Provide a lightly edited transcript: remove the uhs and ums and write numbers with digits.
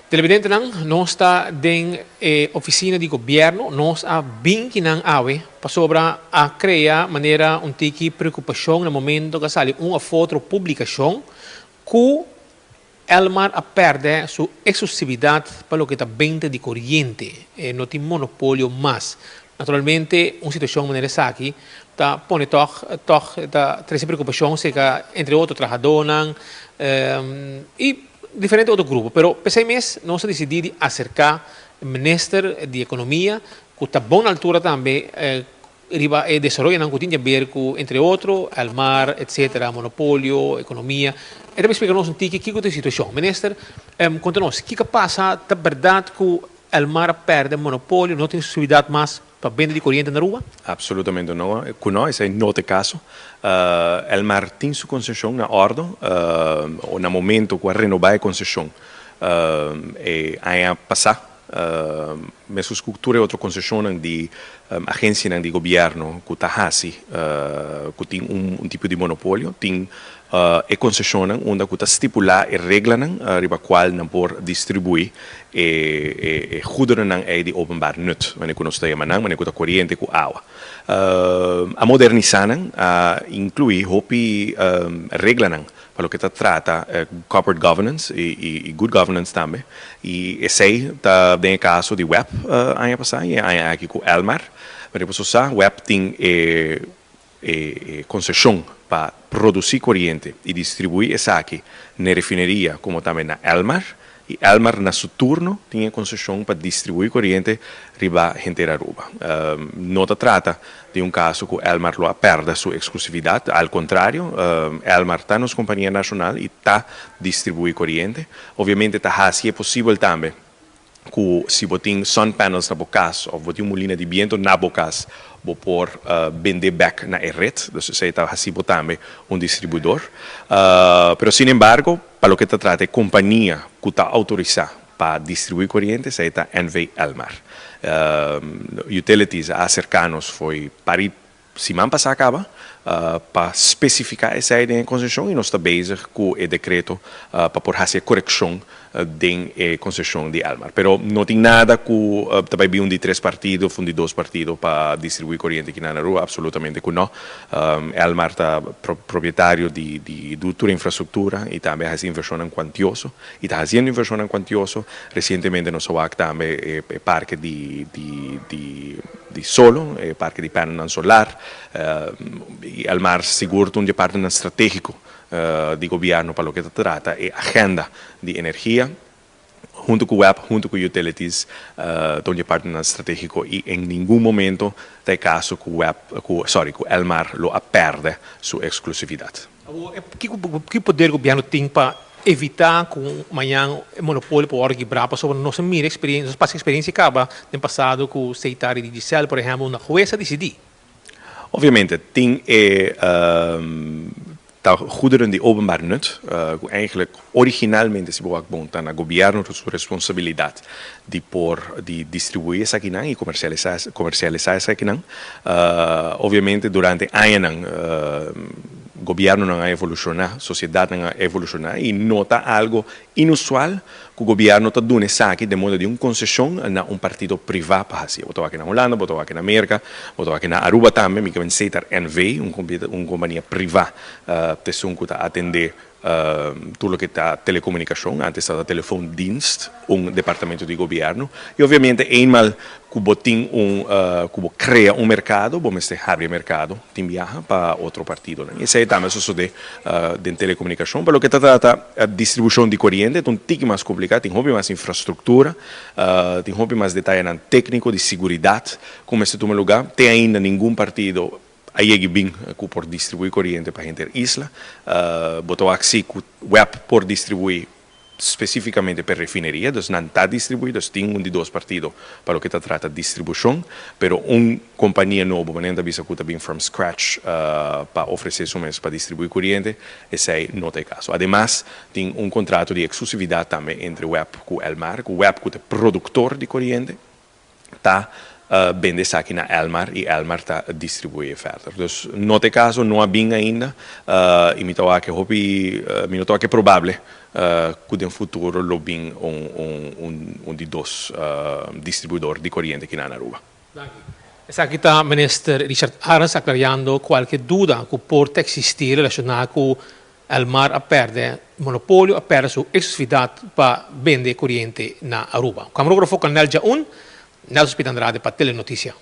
Televidentenan, nos ta den e oficina di gobierno, nos a bin akinan awe pasobra a crea manera un tiki preocupacion na momento cu a sali un of otro publicacion cu Elmar a perde su exclusividad pa loke ta benta di coriente, e no tin monopolio mas. Naturalmente un situacion manera esaki ta pone toch toch ta trece preocupacion cerca entre otro trahadonan y diferente otro grupo. Pero p'esei mes nos a dicidi di acerca Minister di Economia cu ta bon na altura tambe riba e desaroyonan cu tin di haber cu entre otro Elmar etcetera, monopolio, economia. E ta bay splica nos un tiki kico ta e situacion. Minister, conta nos kico a pasa? Ta berdad cu Elmar a perde monopolio, no tin exclusividad mas pa benta di coriente na Aruba? Absolutamente no, cu no, esey no ta e caso. Elmar tin su concesion na ordo, o na momento cu a renoba e concesion e aña pasa, mescos cu tur e otro concesionnan di agencianan di gobierno cu ta haci cu tin un tipo di monopolio, tin e konsesionnan unda ku ta stipulá e reglanan riba kual nan por distribuí e goederennan ei di openbaar nut, manera ku nos ta yama nan, manera ku ta koriente ku awa. A modernisá nan, a inkluí hopi reglanan pa loke ta trata corporate governance i good governance tambe, i esei ta den e kaso di web aña pasá i e aña aki ku Elmar. Manera boso sa, web tin e E konseshon pa produsí koriente i distribuí esaki n'e refineria komo tambe na Elmar, i Elmar na su turno tin e konseshon pa distribuí koriente riba henter Aruba. No ta trata di un kaso ku Elmar lo a pèrdè su eksklusividat, al kontrario, Elmar ta nos kompania nashonal i ta distribuí koriente. Obviamente ta hasi e posibel tambe ku si bo tin sun panels na bo kas òf bo tin un mulina di biento na bo kas, bo por bende bèk na e ret. Dus esei ta hasi bo tambe un distribuidor. Pero sin embargo, pa loke ta trata e kompania ku ta outorisá pa distribuí koriente, esei ta NV Elmar. Utilities a aserká nos fo'i pari siman pasá kaba pa spesifiká esei den e konseshon i nos ta bezig ku e dekreto pa por hasi e korekshon den e konseshon di Elmar. Pero no tin nada ku ta bai bin un di tres partido òf un di dos partido pa distribuí koriente aki na Aruba, absolutamente ku no. Elmar ta propietario di di tur e infrastruktura i tambe a hasi invershonnan kuantioso i ta hasiendo invershonnan kuantioso. Resientemente nos a wak tambe e parke di di di. Di solo, e parke di panelnan solar i Elmar sigur ta un di e partnernan stratégiko di gobièrnu pa loke ta trata e agenda di energia. Huntu ku web, huntu ku utilities ta un di e partnernan stratégiko i en ningun momento ta e kaso ku web, ku sorry, ku Elmar lo a pèrdè su eksklusividat. Awor, ki poder gobièrnu tin pa evitá ku mañan e monopolio por wòrdu kibrá? Pasobra nos a mira eksperensia, nos a pasa eksperensia kaba den pasado ku Setar i Digicel, por ehèmpel, unda hues a disidí. Obviamente, tin e ta goederen di openbaar nut, ku eigenlijk originalmente si bo wak bon ta na gobièrnu su responsabilidat di por di distribuí esakinan i komersialisá komersialisá esakinan. Obviamente durante añanan Gobiernonan a evoluciona, sociedadnan a evoluciona y no ta algo inusual cu gobierno ta duna esaki den modo di un concesion na un partido priva pa haci. Bo ta wak na Hulanda, bo ta wak na Merca, bo ta wak na Aruba tambe, mi ke men Setar NV, un compania priva ta esun cu ta atende Tur loke ta telecomunicacion, antes tabata telefoondienst, un departamento di gobierno. Y obviamente eenmaal cu bo tin un, cu bo crea un mercado, bo mester habri e mercado tin biaha pa otro partidonan. Y esey tambe a sosode den telecomunicacion. Pa loke ta trata distribucion di coriente ta un tiki mas complica, tin hopi mas infrastructura, tin hopi mas detayenan tecnico di siguridad cu mester tuma lugar. Te ainda ningun partido A yegi bin ku por distribuí koriente pa henter isla. Bo ta wak si ku web por distribuí spesífikamente pa e refineria, dus nan ta distribuí, dus tin un di dos partido pa loke ta trata distribushon, pero un kompania nobo, manera nan ta bisa ku ta bin from scratch pa ofresé su mes pa distribuí koriente, esei no ta e kaso. Ademas tin un kontrato di eksklusividat tambe entre web ku Elmar, ku web ku ta e produktor di koriente. Ta Bende esaki na Elmar y Elmar ta distribuye verder. Dus no ta e caso, no a bin ainda y mi ta wak hopi, mi no ta wak probable cu den futuro lo bin un di dos distribuidor di coriente aki na Aruba. Danki. Esaki ta Minister Richard Arends aclariando cualke duda cu por ta existi relaciona cu Elmar a perde monopolio, a perde su exclusividad pa bende coriente na Aruba. Camarógrafo Canel Jaun, Nelson Speed Andrade pa Telenoticia.